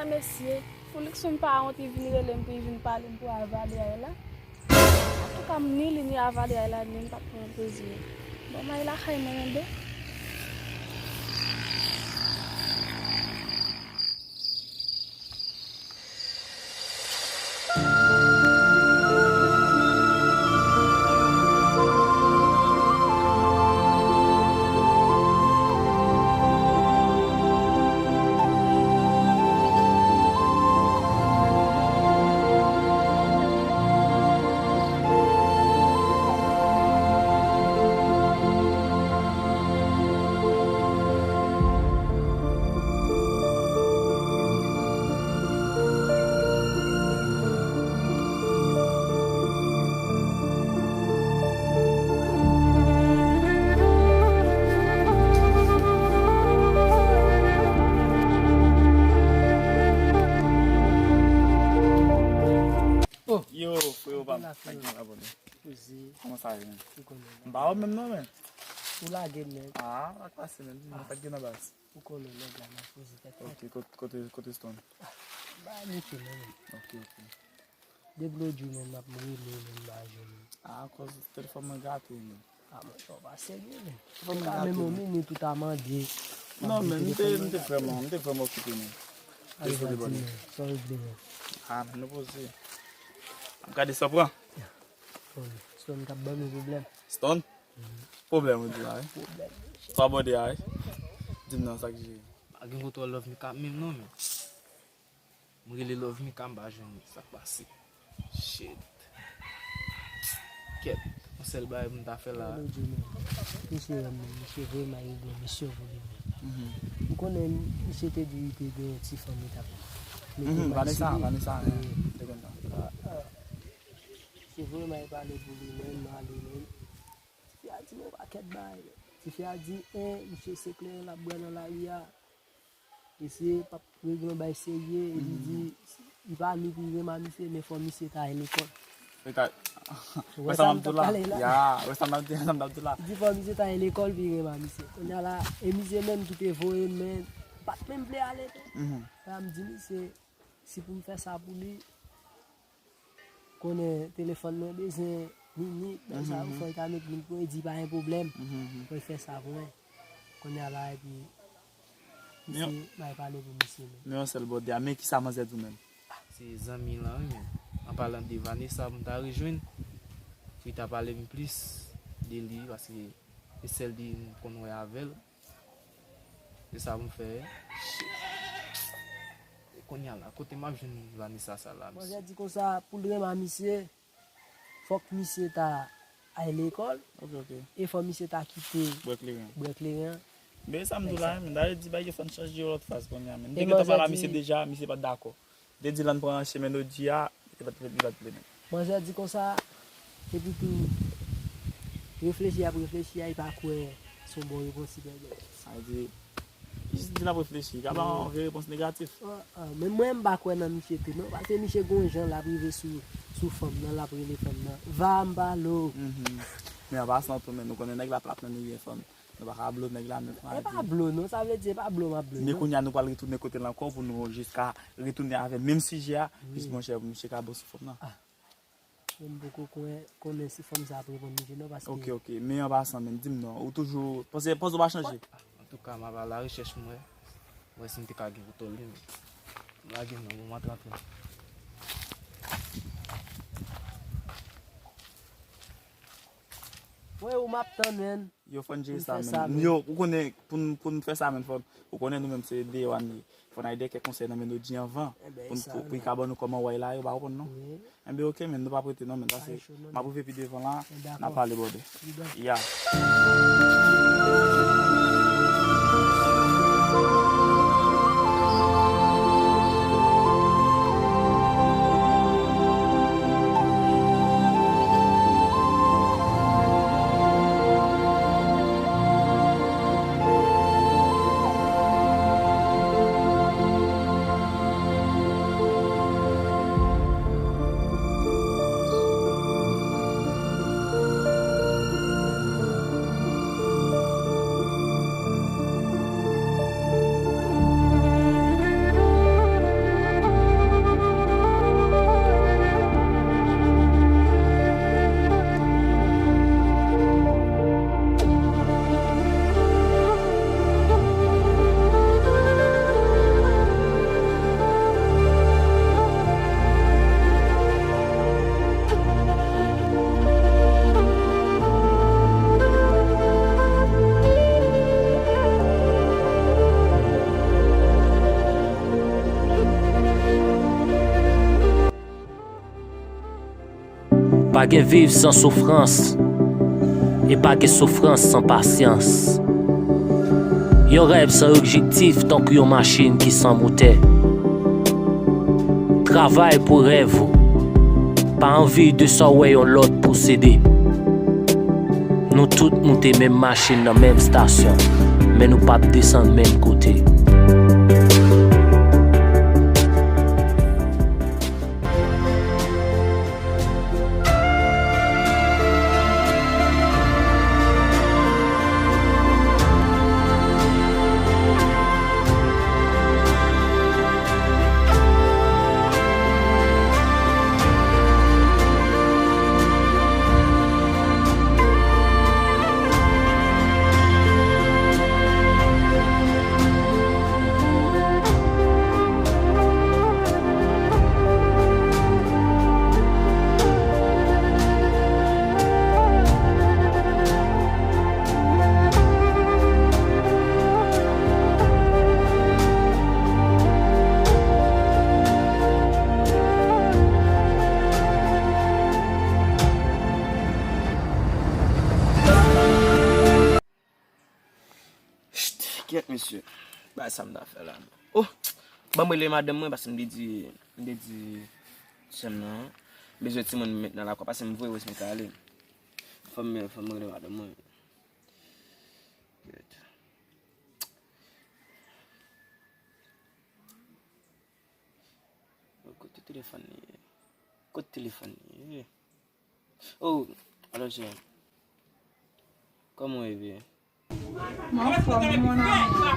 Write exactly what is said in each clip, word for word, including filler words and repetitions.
Mesye, Foulix menm pa wont, li vin rele m pou li vin pale m pou avale ay la. Antouka, m ni li ni avale ay la, ni m p ap pran plezi. Bon, m al lakay mwen men do. Oh, yo, freo pa m, sa k gen la, bòdè? Kouzen. Kòman sa ye, men? Ou konnen. M pa wè w menm non, men. Ou lage m, men. Ah, sa k pase, men? Di m non, sa k gen nan baz? Ou konnen nèg la nan poze tèt. Ok, kot-, kote, kote Stone? Ah, ba nike non, men. Ok, ok. Depi lòt jou, men, m ap rele, men, m pa jwenn ou. Ah, akoz telefòn mwen gate, men. Ah, monchè, w pa serye, men. Telefòn mwen gate, men. Menm yon minit ou ta mande. Non, men, m te, m te vrèman, m te vrèman okipe, men. Dezole, bòdè. Sa w regle, men? Ah, men, nou poze. M gade sa pran. Stone, Stone k ap ban nou pwoblèm. Stone? Pwoblèm, ou di la, wi. Pwoblèm, mesye. Sa bòde a, wi. Di m non, sa k jere. Pa gen kontwòl Love Mika menm non, men. M rele Love Mika, m pa jwenn li. Sa k pase? Shit. Kèt. Yon sèl bagay pou m ta fè la. Misye renmen, misye vrèman egre, misye vole menm. Ou konnen, misye te di li te gen yon ti fanm li t ap mete men sou li. Vanessa, Vanessa, te konn sa. Se vrèman e pale pou li menm, m ale menm. Tifi a di m yon pakèt bagay. Tifi a di, en, misye se kleren l ap bwè nan lari a. Mesye p ap regle yon bagay serye, e li di, li pa ni pou li renmen misye, men fò misye ta al lekòl. Li ta, wè sa m ap di w la. Ya, wè sa m ap di, sa m ap di w la. Li di fò misye ta al lekòl pou li renmen misye. Kounye a la, e misye menm ki te voye m, men, m pa t menm vle ale tou. La m di misye, si pou m fè sa pou li, konnen telefòn mwen bezwen minit, bagay sa yo, fò l ta met li pou mwen, di pa gen pwoblèm. Fò l fè sa pou mwen. Kounye a la, epi, misye, m al pale pou misye menm. Men yon sèl bòde a, men kisa manzè di w menm? Se zanmi lan, wi, men. An palan de Vanessa, pou m ta rejwenn, pou li ta pale m plis de li, paske se sèl li m konn wè avè l. Se sa pou m fè. Shit. E kounye a la, kote m ap jwenn Vanessa sa la, mesye? Manzè di konsa, pou l renmen misye, fòk misye ta al lekòl. Ok, ok. E fòk misye ta kite bwè kleren. Bwè kleren. Men sa m di w la, men, dayè di bagay yo fè n chanje yon lòt faz kounye a, men. M te gentan pale a misye deja, misye pa t dakò. Te di l ann pran chemen Nodji a, li pa t, li pa t vle menm. Manzè di konsa, epi tou, reflechi ap reflechi a, li pa kwè se yon bon repons li pral bay. Sa vle di, li jis di l ap reflechi, li ka ba yon vye repons negatif. Ah, ah, men mwen, m pa kwè nan misye tou, non, paske misye gon jan l ap rive sou, sou fanm nan, l ap rele fanm nan, va m pale w. Men an pasan tou, men nou konnen nèg la plat nan nivo fanm. Nou pa ka blo nèg la menm. E pa blo non, sa vle di e pa blo m ap blo non. Men kounye a nou pral retounen kote l ankò pou nou jiska retounen avè menm sijè a, plis monchè, misye ka bon sou fanm nan. Ah. Mwen m poko konnen, konnen si fanm sa ap reponn misye non, paske. Ok, ok, men an pasan menm, di m non, ou toujou, panse, panse w pa chanje? Antouka, m ap al arechèch m wè, m wè si m te ka gen kontwòl li, men lage m non, bon, m antre, antre. Mwen ou m ap tann, menn. Yo, fò n jere sa, menn. Yo, ou konnen, pou n, pou n fè sa, menn, fò, ou konnen nou menm se deyò a n ye. Fò n al de kèk konsèy nan men Nodji anvan. Pou n, pou, pou li ka ban nou kòman wè l la, yo pa konprann, non. Enben, oke, menn, nou p ap rete, non, menn, pase m ap rive pi devan la, n a pale, brother. Ya. Pa gen viv san soufrans, e pa gen soufrans san pasyans. Yon rèv san objektif tankou yon machin ki san motè. Travay pou rèv ou, pa anvi de sa w wè yon lòt posede. Nou tout moute menm machin nan menm estasyon, men nou p ap desann menm kote. Cht, kyèt mesye. Bagay sa m ta fè la. Oh, ban m rele madanm mwen paske m te di, m te di sè m nan, m bezwen timoun m met nan lakwa paske m voye Wes mete ale. Fò m, fò m rele madanm mwen. Kyèt. Kote telefòn li ye? Kote telefòn li ye? Oh, alò chè. Kòman w ye, bebe? M anfòm, mon amour.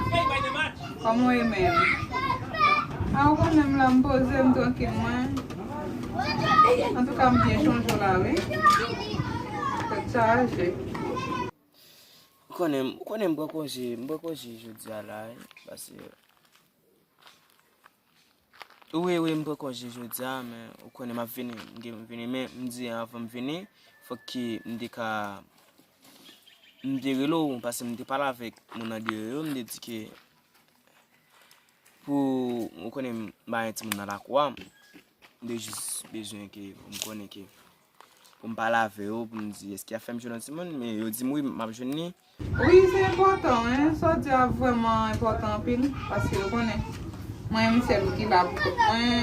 Kòman w ye menm? A, ou konnen m la, m poze m trankil mwen. Antouka, m byen chonje w la, wi. Tèt chaje. Ou konnen, ou konnen m pran konje, m pran konje jodi a la, wi. Paske Wi, wi, m pran konje jodi a, men ou konnen m ap vini, m gen m vini, men m di anvan m vini, fòk ke m te ka, m te rele w, paske m te pale avèk moun nan deyò yo, m te di ke pou, ou konnen m pa gen timoun nan lakou a, m te jis bezwen ke pou m konnen ke pou m pale avè yo, pou m di, èske y ap fè m jwenn yon timoun? Men yo di m wi, m ap jwenn li. Wi, se enpòtan, wi. Sa w di a vrèman enpòtan anpil, paske yo konnen mwen menm sèl ki la pou kont mwen,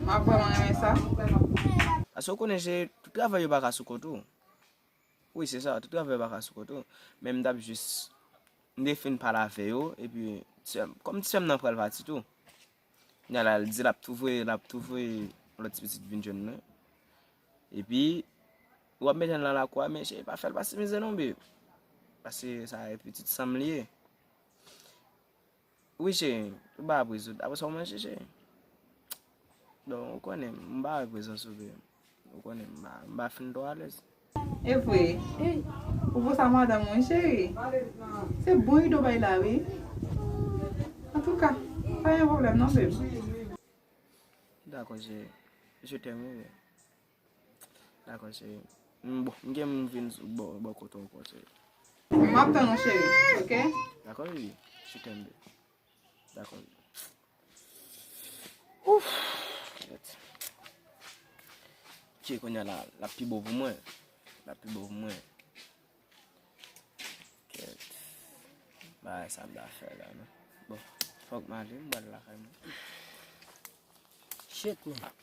m ap vrèman renmen sa. Paske w konnen, se, tout travay yo pa ka sou kont ou. Wi, se sa, tout travay yo pa ka sou kont ou. Men m t ap jis, m te fin pale avè yo, epi, ti sè m, kòm ti sè m nan pral pati tou. Kounye a la, l di l ap tou voye, l ap tou voye lòt ti pitit vin jwenn mwen. Epi, w ap mete l nan lakou a, men cheri, pa fè l pase mizè non, bebe. Paske sa e pitit san m li ye. Wi, cheri, tout bagay ap rezoud. Apre sa, w manje, cheri. Bon, ou konnen, m pa wè prezans ou, bebe. Ou konnen, m pa, m pa fin twò alèz. E vre. Ou pou sa madanm mwen, cheri. Se bon rido bay la, wi. Antouka, pa gen pwoblèm non, bebe. Dakò, cheri. Je t'aime, wi. Dakò, cheri. M, bon, m gen m vin bò, bò kote w ankò, cheri. M ap tann ou, cheri, oke? Dakò, bebe. Je t'aime, bebe. Dakò. Ouf. Kèt. Tchè, kounye a la, l ap pi bon pou mwen. L ap pi bon pou mwen. Kèt. Bagay sa m ta fè la, non. Bon, fòk m ale, m pral lakay mwen. Shit, man.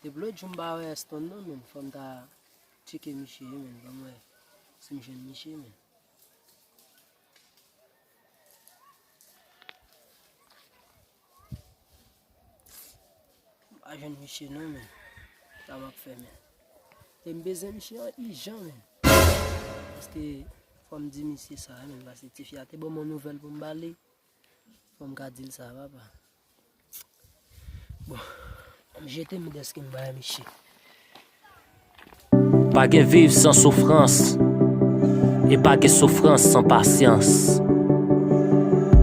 Depi lòt jou m pa wè Eston non, men fò m ta tcheke misye, men fò m wè si m jwenn misye, men. M pa jwenn misye non, men. Sa m ap fè, men. E m bezwen misye an ijan, men. Paske fò m di misye sa, men. Paske tifi a te ban m yon nouvèl pou m ba li. Fò m ka di l sa, papa. Bon, m jete m dèske m bay misye. Pa gen viv san soufrans, e pa gen soufrans san pasyans.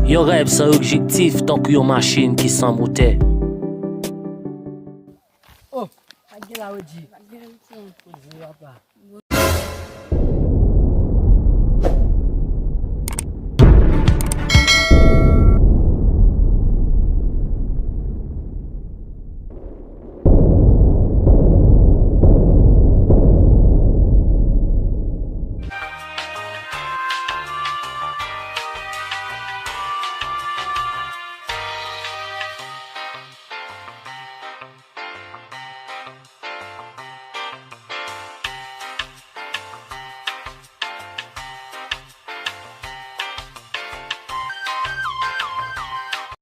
Yon rèv san objektif tankou yon machin ki san motè. Oh, pa gen la, Odji. Pa gen anyen. Odji, papa.